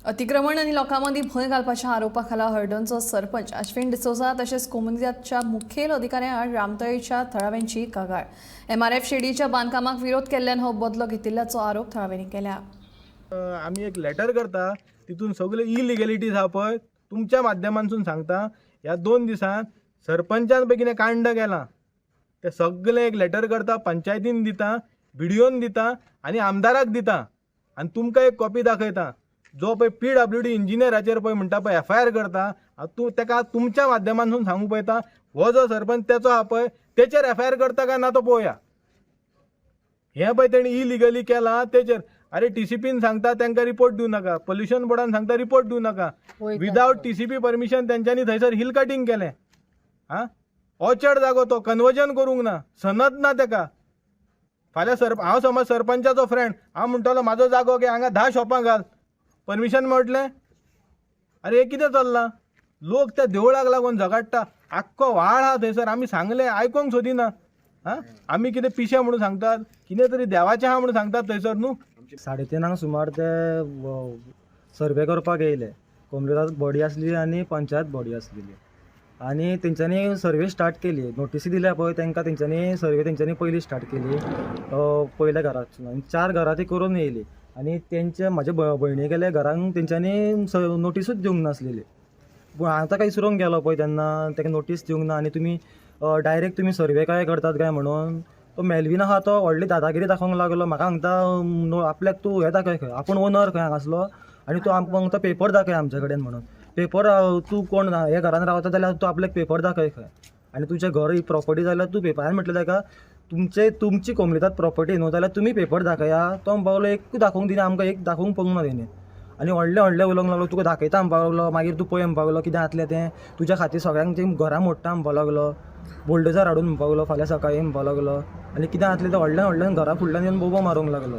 अतिक्रमण आनी लोकां मदीं भंय घालपाच्या आरोपा खाला हळदणचो सरपंच अश्विन डिसोजा तशेंच कोमुनिदादच्या मुखेल अधिकाऱ्यां आड रामतळीच्या थळाव्यांची कागाळ. एमआरएफ शेडीच्या बांदकामाक विरोध केल्ल्यान हो बदलो घेतिल्ल्याचो आरोप थळाव्यांनी केला. आमी एक लेटर करता, तितून सगळे इलिगेलिटीज आहा पळय, तुमच्या माध्यमांतसून सांगता. ह्या 2 दिसान सरपंचान पळय कितें कांड केलां तें सगळें एक लेटर करता, पंचायतीन दिता, बीडीओन दिता आनी आमदाराक दिता आनी तुमकां एक कॉपी दाखयता. जो पळय पीडब्ल्यूडी इंजिनियराचेर पळय म्हणटा पळय एफआयआर करता, तूं तेका तुमच्या माध्यमांतसून सांगूंक पळयता, हो जो सरपंच तेचो आहा पळय तेचेर एफआयआर करता काय ना तो पळोवया. हें पळय तेणी इलिगली केलां तेचेर. अरे टीसीपीन सांगता तांकां रिपोर्ट दिवं नाका, पोल्युशन बोर्डान सांगता रिपोर्ट दिवं नाका, विदावट टीसीपी परमिशन तेंच्यांनी थंयसर हिल कटींग केलें. आं, ऑर्चर्ड जागो तो कन्वर्जन करूंक ना, सनद ना तेका. फाल्यां हांव समज सरपंचाचो फ्रेंड, हांव म्हणटलो म्हाजो जागो घे, हांगा 10 शॉपां घाल, परमिशन मेळटलें? अरे हें कितें चल्लां? लोक त्या देवळाक लागून झगडटा, आख्खो व्हाळ आहा थंयसर. आमी सांगलें आयकोंक सोदिना. आं, आमी कितें पिशे म्हणून सांगतात, कितें तरी देवाचें आहा म्हणून सांगतात थंयसर न्हू. 3:30 सुमार ते सर्वे करपाक येयले. कोमुनिदाद बॉडी आसली आनी पंचायत बॉडी आसलेली आनी तेंच्यांनी सर्वे स्टार्ट केली. नोटीसी दिल्या पळय तेंकां, तेंच्यांनी सर्वे तेंच्यांनी पयली स्टार्ट केली पयल्या घरातसून आनी 4 घरां ती करून येयली आनी तेंचे म्हाजे भयणी गेले घरांक तेंच्यांनी नोटिसूच दिवंक नासलेली. पूण आतां काय इसरोंक गेलो पळय तेन्ना तेका नोटीस दिवंक ना आनी तुमी डायरेक्ट तुमी सर्वे काय करतात काय म्हणून तो मेलवीन आहा तो व्हडली दादागिरी दाखोवंक लागलो. म्हाका सांगता नो आपल्याक तूं हें दाखय खंय आपूण ओनर खंय हांगासलो आनी तूं आमकां सांगता पेपर दाखय आमचे कडेन म्हणून. पेपर तूं कोण हे घरान रावता जाल्यार तूं आपल्याक पेपर दाखय खंय आनी तुजें घर ही प्रॉपर्टी जाल्यार तूं पेपर. हांवें म्हटलें ताका तुमची कोमुनिदाद प्रॉपर्टी न्हू जाल्यार तुमी पेपर दाखया. तो म्हणपाक लागलो एकूय दाखोवंक दिना आमकां, एक दाखोवंक पळोवंक ना तेणी. आनी व्हडलें व्हडलें उलोवंक लागलो, तुका दाखयता म्हणपाक लागलो, मागीर तूं पळय म्हणपाक लागलो कितें जातलें तें, तुज्या खातीर सगळ्यांक तें घरां मोडटा म्हणपाक लागलो, बुलडोजर हाडून म्हणपाक लागलो फाल्यां सकाळीं म्हणपाक लागलो आनी कितें जातलें तें व्हडल्यान व्हडल्यान घरा फुडल्यान येवन बोबो मारूंक लागलो.